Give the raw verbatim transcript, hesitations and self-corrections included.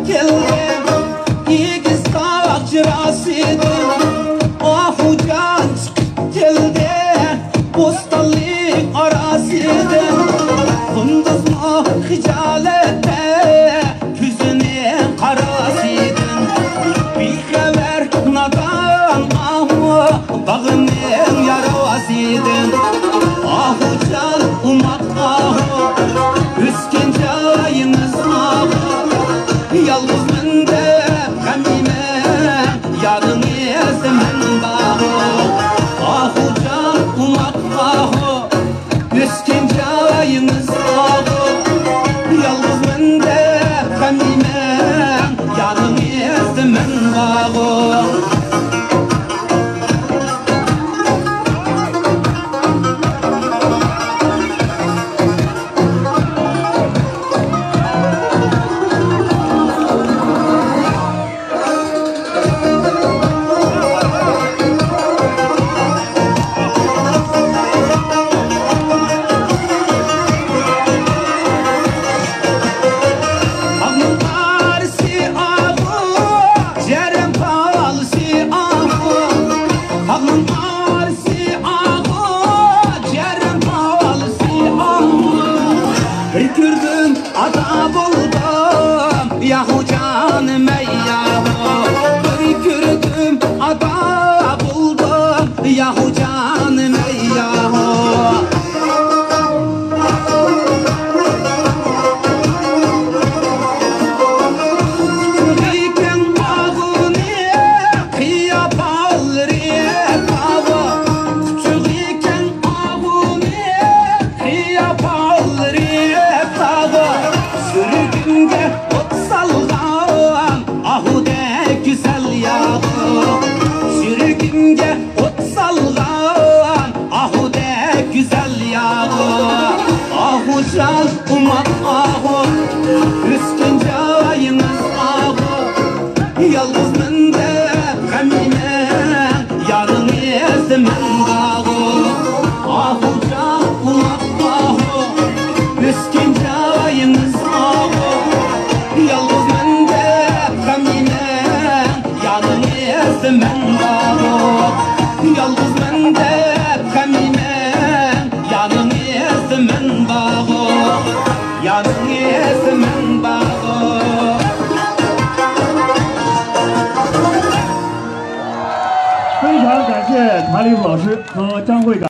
كەلدى ئېگىز تاغ چىراسىدىن، ئاھۇجان چىقىپ كەلدى بوستانلىق ئاراسىدىن. قۇندۇزمۇ خىجالەتتە كۆزىنىڭ قاراسىدىن، بىخەۋەر نادان ئاھۇ باغرىنىڭ ياراسىدىن. ئاھۇجان ئوماق ئاھۇ، ئۆسكەن جايىڭىز ئاھۇ، يالغۇزمەن دەپ غەم يېمەڭ، يانىڭىزدا مەن بارغۇ. ئاھۇجان ئوماق ئاھۇ، ئۆسكەن جايىڭىز ئاھۇ، يالغۇزمەن دەپ غەم يېمەڭ، يانىڭىزدا مەن بارغۇ. تاغنىڭ ئارىسى ئاغۇ، جەرەن پالىسى ئاغۇ. تاغنىڭ ئارىسى ئاغۇ، جەرەن پالىسى ئاغۇ. بىر كۆردۈم ئاتا بولدۇم، ياھۇ جانىم ئەي ياھۇ. بىر كۆردۈم ئاتا بولدۇم، ياھۇ جانىم ئەي ياھۇ. ئىكەن ئاغۇنى قىياپالىرى تاغۇ. ئىكەن ئاغۇنى قىياپالىرى تاغۇ. سۈرگۈنگە ئوت سالغان ئاھۇدەك گۈزەل ياغۇ. سۈرگۈنگە ئوت سالغان ئاھۇدەك گۈزەل ياغۇ. ئاھۇجان ئوماق ئاھۇ، ئۆسكەن جايىڭىز ئاھۇ. يالغۇزمەن دەپ غەم يېمەڭ، يانىڭىزدا مەن بارغۇ. ئاھۇجان ئوماق ئاھۇ، ئۆسكەن جايىڭىز ئاھۇ. يالغۇزمەن دەپ غەم يېمەڭ، يانىڭىزدا مەن بارغۇ. يالغۇزمەن دەپ غەم يېمەڭ، يانىڭىزدا مەن بارغۇ. يانىڭىزدا مەن بارغۇ. 非常感谢塔里普老师和张会长。